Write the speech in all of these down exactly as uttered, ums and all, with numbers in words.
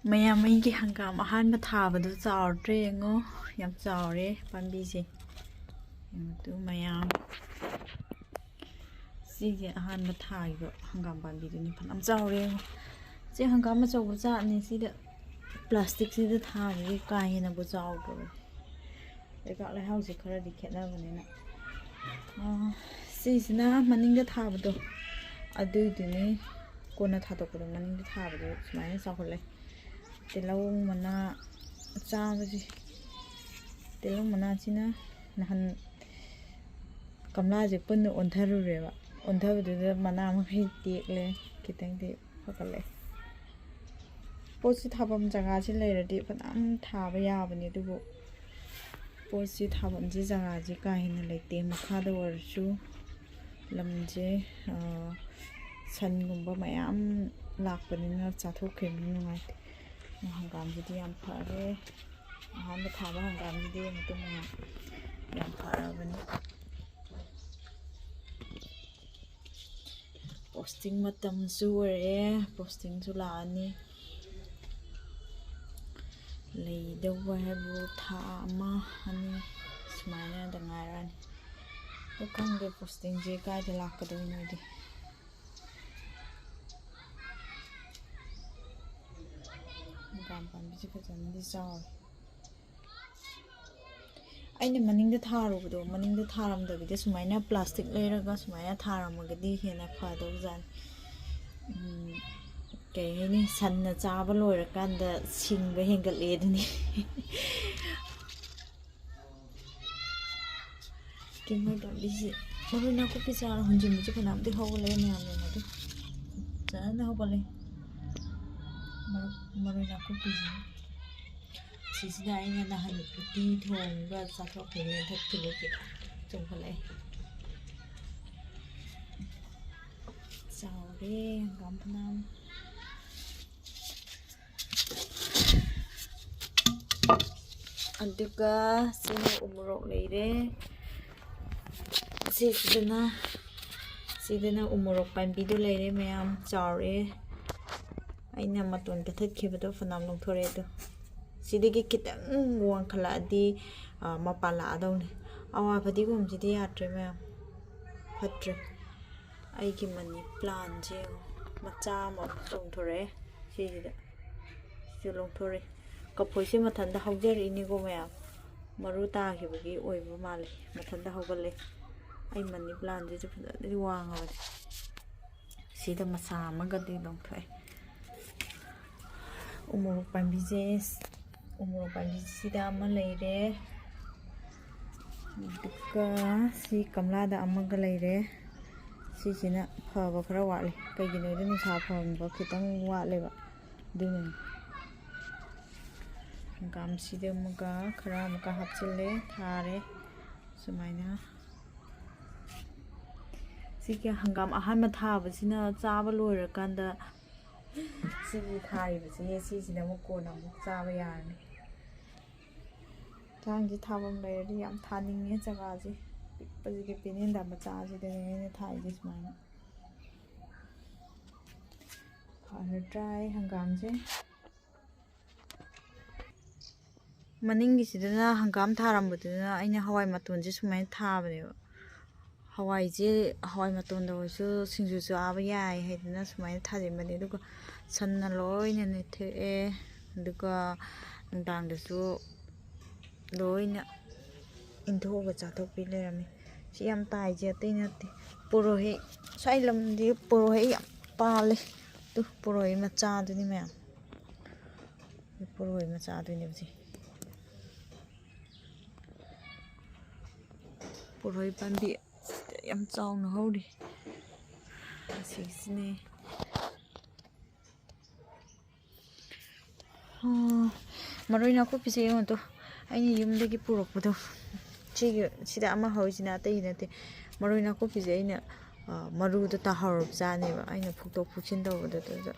ꯃꯌꯥꯝ, ꯑꯩꯒꯤ ꯍꯪꯒꯥꯝ ꯑꯍꯥꯟꯕ ꯊꯥꯕꯗꯣ ꯆꯥꯎꯔꯗ꯭ꯔꯦ ꯌꯦꯡꯉꯣ, ꯌꯥꯝ ꯆꯥꯎꯔꯦ ꯄꯥꯝꯕꯤꯁꯦ꯫ ꯌꯦꯡꯉꯣ ꯇꯨ ꯃꯌꯥꯝ, ꯁꯤꯒꯤ ꯑꯍꯥꯟꯕ ꯊꯥꯈꯤꯕ ꯍꯪꯒꯥꯝ ꯄꯥꯝꯕꯤꯗꯨꯅꯤ, ꯐꯅꯌꯥꯝ ꯆꯥꯎꯔꯦ ꯌꯦꯡꯉꯣ꯫ ꯁꯤ ꯍꯪꯒꯥꯝ ꯑꯆꯧꯕ ꯖꯥꯠꯅꯤ꯫ ꯁꯤꯗ ꯄ꯭ꯂꯥꯁꯇꯤꯛꯁꯤꯗ ꯊꯥꯕꯒꯤ ꯀꯥ ꯍꯦꯟꯅꯕꯨ ꯆꯥꯎꯗ꯭ꯔꯕꯅꯤ꯫ ꯂꯩꯕꯥꯛ ꯂꯩꯍꯥꯎꯁꯦ ꯈꯔꯗꯤ ꯈꯦꯠꯅꯕꯅꯤꯅ꯫ ꯑꯥ, ꯁꯤꯁꯤꯅ ꯃꯅꯤꯡꯗ ꯊꯥꯕꯗꯣ, ꯑꯗꯨꯏꯗꯨꯅꯤ꯫ ꯀꯣꯟꯅ ꯊꯥꯗꯣꯛꯄꯗꯣ, ꯃꯅꯤꯡꯗ ꯊꯥꯕꯗꯣ ꯁꯨꯃꯥꯏꯅ ꯆꯥꯎꯈꯠꯂꯦ꯫ ꯇꯤꯜꯍꯧ ꯃꯅꯥ ꯆꯥꯕꯁꯦ, ꯇꯤꯜꯍꯧ ꯃꯅꯥꯁꯤꯅ ꯅꯍꯥꯟ ꯒꯝꯂꯥꯁꯦ ꯄꯨꯟꯅ ꯑꯣꯟꯊꯔꯨꯔꯦꯕ꯫ ꯑꯣꯟꯊꯕꯗꯨꯗ ꯃꯅꯥ ꯃꯈꯩ ꯇꯦꯛꯂꯦ, ꯈꯤꯇꯪꯗꯤ ꯐꯒꯠꯂꯛꯑꯦ꯫ ꯄꯣꯠꯁꯤ ꯊꯥꯐꯝ ꯖꯒꯥꯁꯤ ꯂꯩꯔꯗꯤ ꯐꯅꯌꯥꯝ ꯊꯥꯕ ꯌꯥꯕꯅꯤ, ꯑꯗꯨꯕꯨ ꯄꯣꯠꯁꯤ ꯊꯥꯐꯝꯁꯤ ꯖꯒꯥꯁꯤ ꯀꯥ ꯍꯦꯟꯅ ꯂꯩꯇꯦ꯫ ꯃꯈꯥꯗ ꯑꯣꯏꯔꯁꯨ ꯂꯝꯁꯦ, ꯑ, ꯁꯟꯒꯨꯝꯕ ꯃꯌꯥꯝ ꯂꯥꯛꯄꯅꯤꯅ ꯆꯥꯊꯣꯛꯈꯤꯕꯅꯤ, ꯅꯨꯡꯉꯥꯏꯇꯦ꯫ ꯍꯪꯒꯥꯝꯁꯤꯗꯤ ꯌꯥꯝ ꯐꯔꯦ꯫ ꯑꯍꯥꯟꯕ ꯊꯥꯕ ꯍꯪꯒꯥꯝꯁꯤꯗꯤ ꯃꯇꯨꯡ ꯃꯌꯥꯝ ꯌꯥꯝ ꯐꯔꯕꯅꯤ꯫ ꯄꯣꯁꯇꯤꯡ ꯃꯇꯝꯁꯨ ꯑꯣꯏꯔꯛꯑꯦ, ꯄꯣꯁꯇꯤꯡꯁꯨ ꯂꯥꯛꯑꯅꯤ꯫ ꯂꯩꯗꯧꯕ ꯍꯥꯏꯕꯨ ꯊꯥ ꯑꯃ ꯑꯅꯤ ꯁꯨꯃꯥꯏꯅꯗ ꯉꯥꯏꯔꯛꯑꯅꯤ꯫ ꯑꯗꯣ ꯈꯪꯗꯦ ꯄꯣꯁꯇꯤꯡꯁꯦ ꯀꯥꯏꯗ ꯂꯥꯛꯀꯗꯣꯏꯅꯣꯗꯤ꯫ ꯍꯪꯒꯥꯝ ꯄꯥꯝꯕꯤꯁꯦ ꯐꯖꯅꯗꯤ ꯆꯥꯎꯔꯦ꯫ ꯑꯩꯅ ꯃꯅꯤꯡꯗ ꯊꯥꯔꯨꯕꯗꯣ, ꯃꯅꯤꯡꯗ ꯊꯥꯔꯝꯗꯕꯤꯗ ꯁꯨꯃꯥꯏꯅ ꯄ꯭ꯂꯥꯁꯇꯤꯛ ꯂꯩꯔꯒ ꯁꯨꯃꯥꯏꯅ ꯊꯥꯔꯝꯃꯒꯗꯤ ꯍꯦꯟꯅ ꯐꯗꯧꯖꯥꯠꯅꯤ꯫ ꯎꯝ, ꯀꯩ ꯍꯥꯏꯅꯤ, ꯁꯟꯅ ꯆꯥꯕ ꯂꯣꯏꯔꯀꯥꯟꯗ ꯁꯤꯡꯕ ꯍꯦꯟꯒꯠꯂꯦ ꯑꯗꯨꯅꯤ꯫ ꯀꯦꯡꯉꯣꯏ ꯄꯥꯝꯕꯤꯁꯤ ꯃꯔꯣꯏ ꯅꯥꯀꯨꯞꯄꯤ ꯆꯥꯔ ꯍꯨꯟꯖꯤꯟꯕꯁꯨ ꯐꯅꯌꯥꯝꯗꯤ ꯍꯧꯒꯠꯂꯛꯑꯦ ꯃꯌꯥꯝ ꯌꯦꯡꯉꯣ ꯑꯗꯨ꯫ ꯐꯖꯅ ꯍꯧꯒꯠꯂꯦ꯫ ꯃꯔꯣꯏ, ꯃꯔꯣꯏ ꯅꯥꯀꯨꯞꯄꯤꯁꯤ꯫ ꯁꯤꯁꯤꯅ ꯑꯩꯅ ꯅꯍꯥꯟ ꯎꯇꯤ ꯊꯣꯡꯉꯒ ꯆꯥꯊꯣꯛꯈꯤꯕ ꯃꯦꯟꯊꯠꯈꯤꯕꯒꯤ ꯆꯣꯡꯈꯠꯂꯛꯑꯦ꯫ ꯆꯥꯎꯔꯦ ꯍꯪꯒꯥꯝ ꯐꯅꯌꯥꯝ꯫ ꯑꯗꯨꯒ ꯁꯤꯅ ꯎꯃꯣꯔꯣꯛ ꯂꯩꯔꯦ꯫ ꯁꯤꯁꯤꯗꯅ, ꯁꯤꯗꯅ ꯎꯃꯣꯔꯣꯛ ꯄꯥꯝꯕꯤꯗꯨ ꯂꯩꯔꯦ, ꯃꯌꯥꯝ ꯆꯥꯎꯔꯦ꯫ ꯑꯩꯅ ꯃꯇꯣꯟ ꯀꯛꯊꯠꯈꯤꯕꯗꯣ ꯐꯅꯌꯥꯝ ꯂꯧꯊꯣꯔꯛꯑꯦ ꯑꯗꯣ꯫ ꯁꯤꯗꯒꯤ ꯈꯤꯇꯪ ꯋꯥꯡꯈꯠꯂꯛꯑꯗꯤ, ꯑ, ꯃꯄꯥꯟ ꯂꯥꯛꯑꯗꯧꯅꯦ꯫ ꯑꯋꯥ ꯐꯗꯤꯒꯣꯝꯁꯤꯗꯤ ꯌꯥꯗ꯭ꯔꯦ ꯃꯌꯥꯝ, ꯐꯠꯇ꯭ꯔꯦ꯫ ꯑꯩꯒꯤ ꯃꯅꯤ ꯄ꯭ꯂꯥꯟꯁꯦ ꯌꯦꯡꯉꯣ, ꯃꯆꯥ ꯑꯃ ꯆꯣꯡꯊꯣꯔꯛꯑꯦ ꯁꯤꯁꯤꯗ꯫ ꯁꯤꯁꯨ ꯂꯧꯊꯣꯔꯛꯑꯦ꯫ ꯀꯐꯣꯏꯁꯦ ꯃꯊꯟꯇ ꯍꯧꯖꯔꯛꯏꯅꯤꯀꯣ ꯃꯌꯥꯝ꯫ ꯃꯔꯨ ꯇꯥꯈꯤꯕꯒꯤ ꯑꯣꯏꯕ ꯃꯥꯜꯂꯦ꯫ ꯃꯊꯟꯇ ꯍꯧꯒꯠꯂꯦ꯫ ꯑꯩ ꯃꯅꯤ ꯄ꯭ꯂꯥꯟꯁꯤꯁꯨ ꯐꯖꯅꯗꯤ ꯋꯥꯡꯉꯕꯅꯦ꯫ ꯁꯤꯗ ꯃꯆꯥ ꯑꯃꯒꯗꯤ ꯂꯧꯊꯣꯛꯑꯦ꯫ ꯎꯃꯣꯔꯣꯛ ꯄꯥꯝꯕꯤꯁꯦ, ꯎꯃꯣꯔꯣꯛ ꯄꯥꯝꯕꯤꯁꯤꯗ ꯑꯃ ꯂꯩꯔꯦ꯫ ꯑꯗꯨꯒ ꯁꯤ ꯒꯝꯂꯥꯗ ꯑꯃꯒ ꯂꯩꯔꯦ꯫ ꯁꯤꯁꯤꯅ ꯐꯕ ꯈꯔ ꯋꯥꯠꯂꯤ꯫ ꯀꯩꯒꯤꯅꯣꯗꯤ ꯅꯨꯡꯁꯥ ꯐꯪꯕ ꯈꯤꯇꯪ ꯋꯥꯠꯂꯦꯕ꯫ ꯑꯗꯨꯅꯅꯤ꯫ ꯍꯪꯒꯥꯝꯁꯤꯗ ꯑꯃꯒ ꯈꯔ ꯑꯃꯨꯛꯀ ꯍꯥꯞꯆꯤꯜꯂꯦ, ꯊꯥꯔꯦ ꯁꯨꯃꯥꯏꯅ꯫ ꯁꯤꯒꯤ ꯍꯪꯒꯥꯝ ꯑꯍꯥꯟꯕ ꯊꯥꯕꯁꯤꯅ ꯆꯥꯕ ꯂꯣꯏꯔꯀꯥꯟꯗ ꯁꯤꯒꯤ ꯊꯥꯔꯤꯕꯁꯦ, ꯁꯤꯁꯤꯅ ꯑꯃꯨꯛ ꯀꯣꯟꯅ ꯑꯃꯨꯛ ꯆꯥꯕ ꯌꯥꯔꯅꯤ꯫ ꯏꯟꯁꯥꯡꯁꯤ ꯊꯥꯐꯝ ꯂꯩꯔꯗꯤ ꯌꯥꯝ ꯊꯥꯅꯤꯡꯉꯦ꯫ ꯖꯒꯥꯁꯦ ꯄꯤꯛꯄꯁꯤꯒꯤ ꯄꯦꯅꯦꯟꯗꯥ ꯃꯆꯥꯁꯤꯗꯅꯦ ꯑꯩꯅ ꯊꯥꯏꯁꯦ ꯁꯨꯃꯥꯏꯅ꯫ ꯐꯔꯗ꯭ꯔꯥ ꯑꯩ ꯍꯪꯒꯥꯝꯁꯦ? ꯃꯅꯤꯡꯒꯤꯁꯤꯗꯅ ꯍꯪꯒꯥꯝ ꯊꯥꯔꯝꯕꯗꯨꯅ ꯑꯩꯅ ꯍꯋꯥꯏ ꯃꯇꯣꯟꯁꯦ ꯁꯨꯃꯥꯏꯅ ꯊꯥꯕꯅꯦꯕ꯫ ꯍꯋꯥꯏꯁꯦ, ꯍꯋꯥꯏ ꯃꯇꯣꯟꯗ ꯑꯣꯏꯔꯁꯨ ꯁꯤꯡꯖꯨ ꯆꯥꯕ ꯌꯥꯏ ꯍꯥꯏꯗꯅ ꯁꯨꯃꯥꯏꯅ ꯊꯥꯖꯤꯟꯕꯅꯦ꯫ ꯑꯗꯨꯒ ꯁꯟꯅ ꯂꯣꯏꯅ ꯅꯦꯠꯊꯦꯛꯑꯦ꯫ ꯑꯗꯨꯒ ꯅꯨꯡꯗꯥꯡꯗꯁꯨ ꯂꯣꯏꯅ ꯏꯟꯊꯣꯛꯑꯒ ꯆꯥꯊꯣꯛꯄꯤ ꯂꯩꯔꯝꯃꯤ꯫ ꯁꯤ ꯌꯥꯝ ꯇꯥꯏꯁꯦ ꯑꯇꯩ ꯅꯠꯇꯦ, ꯄꯣꯔꯣꯍꯩ꯫ ꯁ꯭ꯋꯥꯏ ꯂꯝꯗꯤ ꯄꯣꯔꯣꯍꯩ ꯌꯥꯝ ꯄꯥꯜꯂꯦ꯫ ꯑꯗꯨ ꯄꯣꯔꯣꯍꯩ ꯃꯆꯥꯗꯨꯅꯤ ꯃꯌꯥꯝ, ꯄꯣꯔꯣꯍꯩ ꯃꯆꯥꯗꯨꯅꯦꯕ ꯁꯤ꯫ ꯄꯣꯔꯣꯍꯩ ꯄꯥꯝꯕꯤ ꯌꯥꯝ ꯆꯥꯎꯅ ꯍꯧꯔꯤ꯫ ꯑꯁꯤꯁꯤꯅꯦ꯫ ꯑꯥ, ꯃꯔꯣꯏ ꯅꯥꯀꯨꯞꯄꯤꯁꯦ ꯌꯦꯡꯉꯣ ꯇꯨ, ꯑꯩꯅ ꯌꯨꯝꯗꯒꯤ ꯄꯨꯔꯛꯄꯗꯣ꯫ ꯁꯤꯒꯤ, ꯁꯤꯗ ꯑꯃ ꯍꯧꯔꯤꯁꯤꯅ ꯑꯇꯩ ꯅꯠꯇꯦ꯫ ꯃꯔꯣꯏ ꯅꯥꯀꯨꯞꯄꯤꯁꯦ ꯑꯩꯅ, ꯑꯥ, ꯃꯔꯨꯗꯣ ꯇꯥꯍꯧꯔꯕꯖꯥꯠꯅꯦꯕ꯫ ꯑꯩꯅ ꯐꯨꯛꯇꯣꯛ ꯐꯨꯛꯆꯤꯟ ꯇꯧꯕꯗꯨꯗ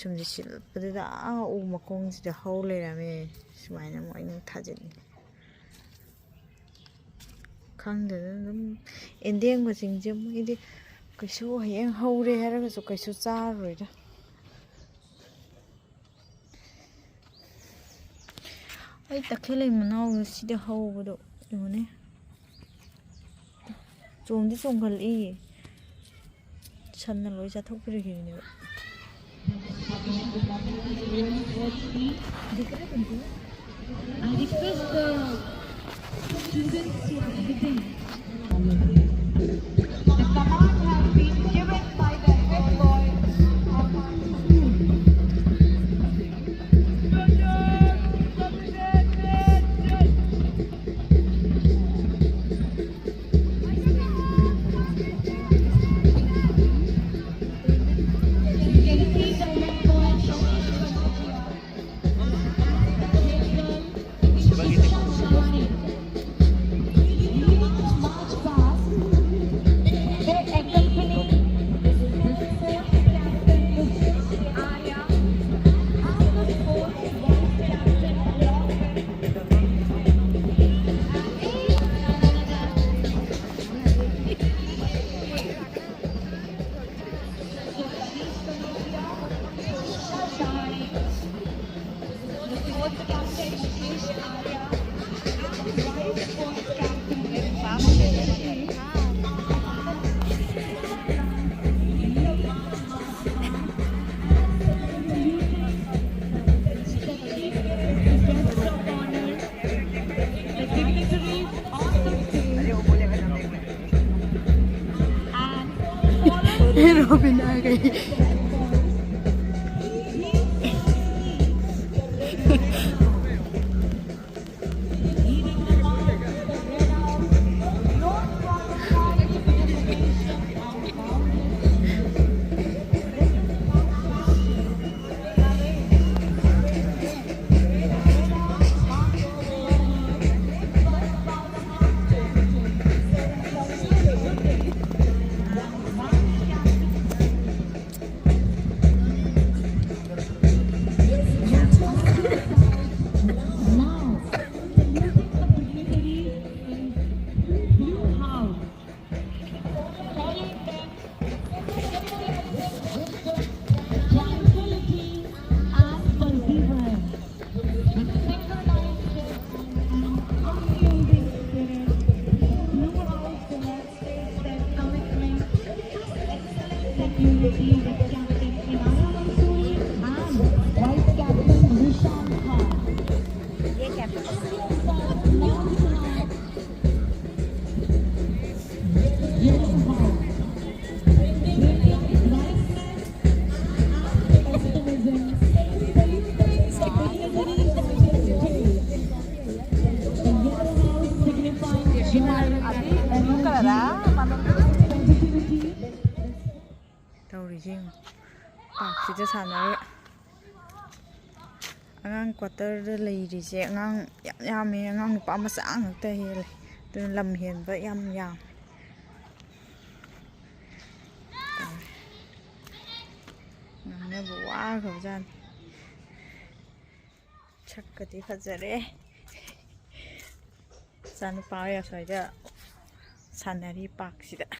ꯁꯨꯝ ꯁꯤꯠꯂꯛꯄꯗꯨꯗ, ꯑꯥ, ꯎ ꯃꯈꯣꯡꯁꯤꯗ ꯍꯧ ꯂꯩꯔꯝꯃꯦ꯫ ꯁꯨꯃꯥꯏꯅ ꯑꯃꯨꯛ ꯑꯩꯅ ꯊꯥꯖꯤꯟꯅꯤꯡꯉꯤ꯫ ꯈꯪꯗꯦꯗ, ꯑꯗꯨꯝ ꯌꯦꯟꯗꯦꯝꯒꯁꯤꯡꯁꯦ ꯃꯣꯏꯗꯤ ꯀꯩꯁꯨ ꯍꯌꯦꯡ ꯍꯧꯔꯦ ꯍꯥꯏꯔꯒꯁꯨ ꯀꯩꯁꯨ ꯆꯥꯔꯔꯣꯏꯗ꯫ ꯑꯩ ꯇꯈꯦꯜꯂꯩ ꯃꯅꯥꯎꯗꯣ ꯁꯤꯗ ꯍꯧꯕꯗꯣ ꯌꯦꯡꯉꯨꯅꯦ꯫ ꯆꯣꯡꯗꯤ ꯆꯣꯡꯈꯠꯂꯛꯏꯌꯦ꯫ ꯁꯟꯅ ꯂꯣꯏ ꯆꯥꯊꯣꯛꯄꯤꯔꯈꯤꯕꯅꯦꯕ꯫ I request the students to everything. The command has been given by the head boy of our school. Robin आ गई। ꯇꯧꯔꯤꯁꯦ ꯌꯦꯡꯉꯣ꯫ ꯄꯥꯔꯛꯁꯤꯗ ꯁꯥꯟꯅꯔꯒ꯫ ꯑꯉꯥꯡ ꯀ꯭ꯋꯥꯇꯔꯗ ꯂꯩꯔꯤꯁꯦ ꯑꯉꯥꯡ ꯌꯥꯝ ꯌꯥꯝꯃꯦ꯫ ꯑꯉꯥꯡ ꯅꯨꯄꯥ ꯃꯆꯥ ꯉꯥꯛꯇ ꯍꯦꯜꯂꯦ꯫ ꯑꯗꯨꯅ ꯂꯝ ꯍꯦꯟꯕ ꯌꯥꯝ ꯌꯥꯝꯃꯦ꯫ ꯉꯥꯡꯅꯕ ꯋꯥꯈ꯭ꯔꯕꯖꯥꯠꯅꯤ꯫ ꯁꯛꯀꯗꯤ ꯐꯖꯔꯦ꯫ ꯏꯆꯥꯅꯨꯄꯥ ꯍꯣꯏ ꯑꯁ꯭ꯋꯥꯏꯗ ꯁꯥꯟꯅꯔꯤ ꯄꯥꯔꯛꯁꯤꯗ꯫